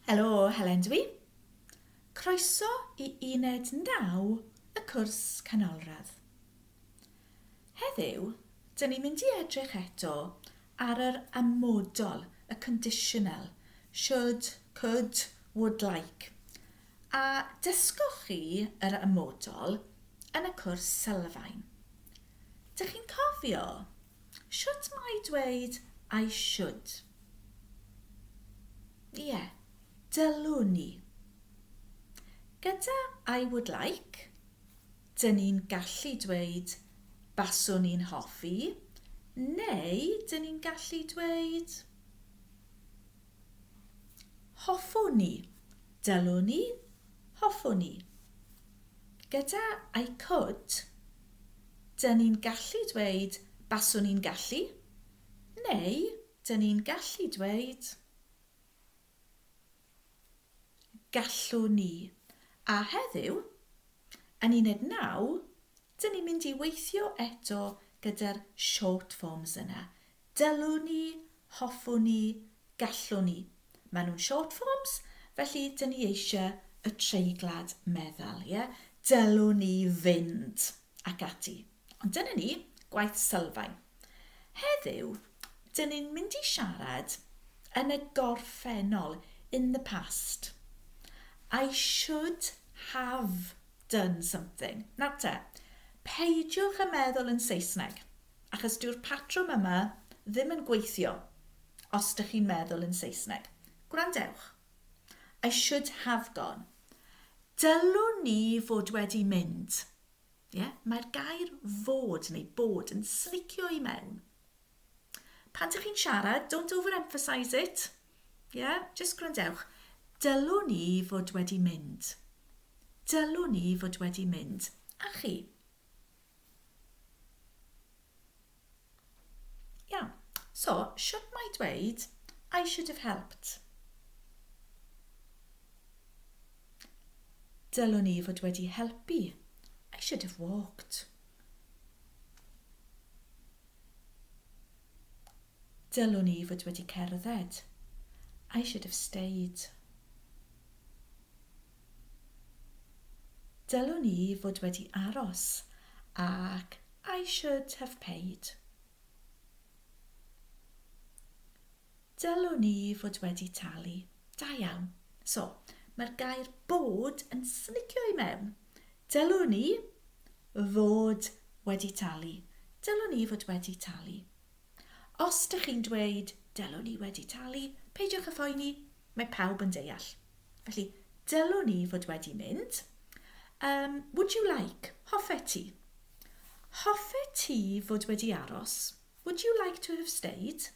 Helo, Helen dwi. Croeso i Uned 9 y cwrs canolradd. Heddiw, dyn ni'n mynd i edrych eto ar yr amodol, y conditional, should, could, would like. A dysgoch chi yr amodol yn y cwrs sylfaen. Dych chi'n cofio shwt mae dweud I should? Ie, dylwn i. Gyda I would like, dyn ni'n gallu dweud baswn i'n hoffi, neu dyn ni'n gallu dweud hoffwn i, dylwn i, hoffwn i. Gyda I could, dyn ni'n gallu dweud baswn i'n gallu, neu dyn ni'n gallu dweud gallwn ni. A heddiw, yn uned 9, dyn ni'n mynd i weithio eto gyda'r short forms yna. Dylwn ni, hoffwn ni, gallwn ni. Maen nhw'n short forms, felly dyn ni eisiau y treiglad meddal, ie? Dylwn ni fynd, ac ati. Ond dyna ni, gwaith sylfaen. Heddiw, dyn ni'n mynd i siarad yn y gorffennol, in the past. I should have done something. Nawr te, peidiwch â meddwl yn Saesneg, achos dyw'r patrwm yma ddim yn gweithio os dych chi'n meddwl yn Saesneg. Gwrandewch. I should have gone. Dylwn ni fod wedi mynd. Ie, mae'r gair fod neu bod yn slicio i mewn. Pan dych chi'n siarad, don't overemphasise it. Ie, just gwrandewch. Dylwn i fod wedi mynd. Dylwn i fod wedi mynd. A chi? Iawn. So, shwt mae dweud I should have helped? Dylwn i fod wedi helpu. I should have walked. Dylwn i fod wedi cerdded. I should have stayed. Dylwn i fod wedi aros ac I should have paid. Dylwn i fod wedi talu. Da iawn. So, mae'r gair bod yn snicio i mewn. Dylwn i fod wedi talu. Dylwn i fod wedi talu. Os dych chi'n dweud dylwn i wedi talu, peidiwch â phoeni, mae pawb yn deall. Felly, dylwn i fod wedi mynd. Um, would you like? Hoffet ti? Hoffet ti fod wedi aros? Would you like to have stayed?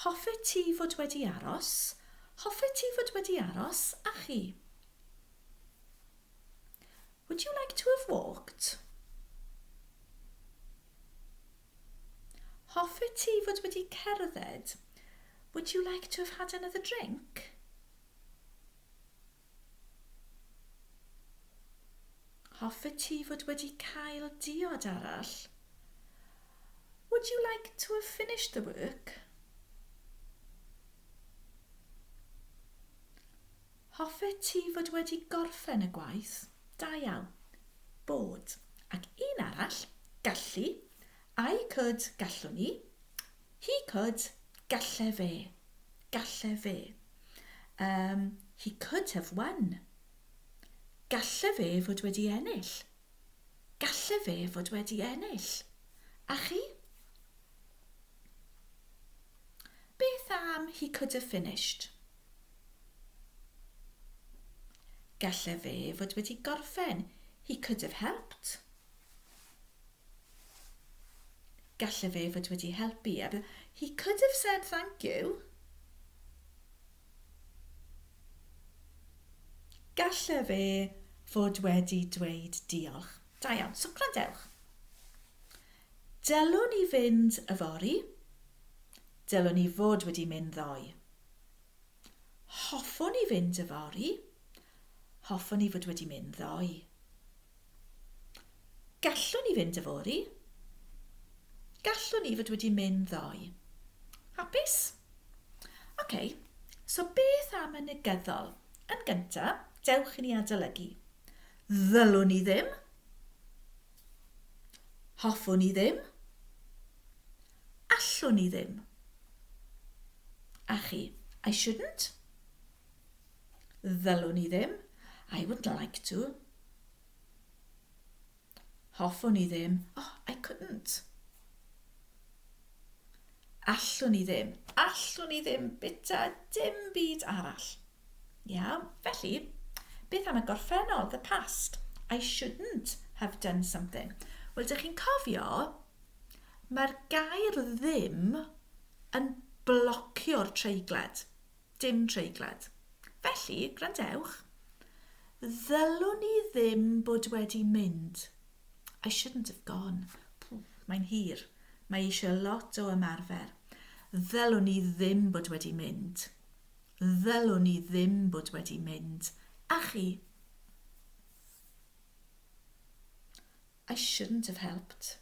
Hoffet ti fod wedi aros? Hoffet ti fod wedi aros? A chi? Would you like to have walked? Hoffet ti fod wedi cerdded? Would you like to have had another drink? Hoffet ti fod wedi cael diod arall? Would you like to have finished the work? Hoffet ti fod wedi gorffen y gwaith? Da iawn. Bod. Ac un arall, gallu. I could, gallwn i. He could, galle fe. Galle fe. Um, he could have won. Galle fe fod wedi ennill. Galle fe fod wedi ennill. A chi? Beth am he could have finished? Galle fe fod wedi gorffen. He could have helped. Galle fe fod wedi helpu. He could have said thank you. Galle fe fod wedi dweud diolch. Da iawn. So gwrandewch. Dylwn i fynd yfory. Dylwn i fod wedi mynd ddoe. Hoffwn i fynd yfory. Hoffwn i fod wedi mynd ddoe. Gallwn i fynd yfory. Gallwn i fod wedi mynd ddoe. Hapus? Ok, so So beth am y negyddol? Yn gyntaf, dewch i ni adolygu. Ddylwn i ddim. Hoffwn i ddim. Allwn i ddim. A chi, I shouldn't. Ddylwn i ddim. I wouldn't like to. Hoffwn i ddim. Oh, I couldn't. Allwn i ddim. Allwn i ddim bita dim byd arall. Iawn, felly, beth am y gorffennol, the past? I shouldn't have done something. Wel, dych chi'n cofio, mae'r gair ddim yn blocio'r treiglad. Dim treiglad. Felly, gwrandewch, ddylwn i ddim bod wedi mynd. I shouldn't have gone. Mae'n hir. Mae eisiau lot o ymarfer. Ddylwn i ddim bod wedi mynd. Ddylwn i ddim bod wedi mynd. A chi? I shouldn't have helped.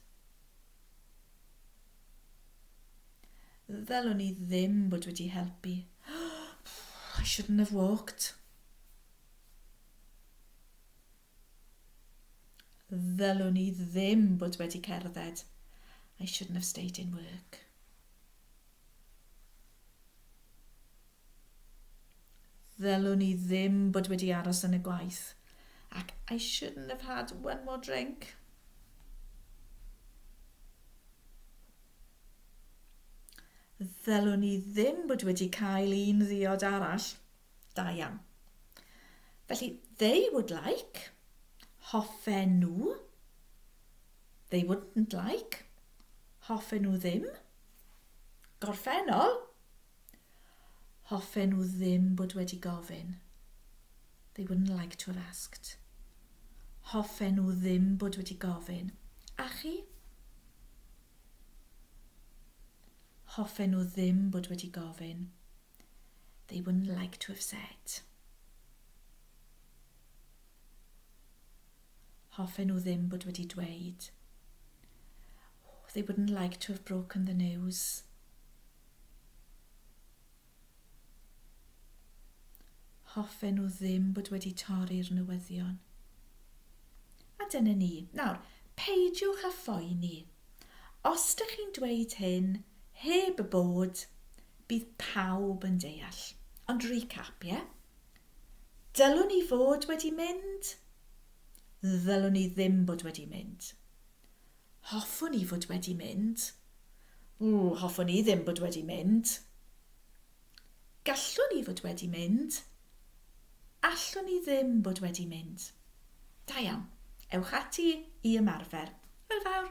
Ddylwn i ddim bod wedi helpu. I shouldn't have walked. Ddylwn i ddim bod wedi cerdded. I shouldn't have stayed in work. Ddylwn i ddim bod wedi aros yn y gwaith. Ac I shouldn't have had one more drink. Ddylwn i ddim bod wedi cael un ddiod arall. Da iawn. Felly, they would like, hoffen nhw. They wouldn't like, hoffen nhw ddim. Gorffennol, hoffen nhw ddim bod wedi gofyn. They wouldn't like to have asked. Hoffen nhw ddim bod wedi gofyn. A chi? Hoffen nhw ddim bod wedi gofyn. They wouldn't like to have said. Hoffen nhw ddim bod wedi dweud. They wouldn't like to have broken the news. Hoffen nhw ddim bod wedi torri'r newyddion. A dyna ni. Nawr, peidiwch â phoeni. Os dych chi'n dweud hyn heb y bod, bydd pawb yn deall. Ond recap, ie? Dylwn i fod wedi mynd? Ddylwn i ddim bod wedi mynd. Hoffwn i fod wedi mynd. Ww, hoffwn i ddim bod wedi mynd. Gallwn i fod wedi mynd. Allwn i ddim bod wedi mynd. Da iawn. Ewch ati i ymarfer. Hwyl fawr!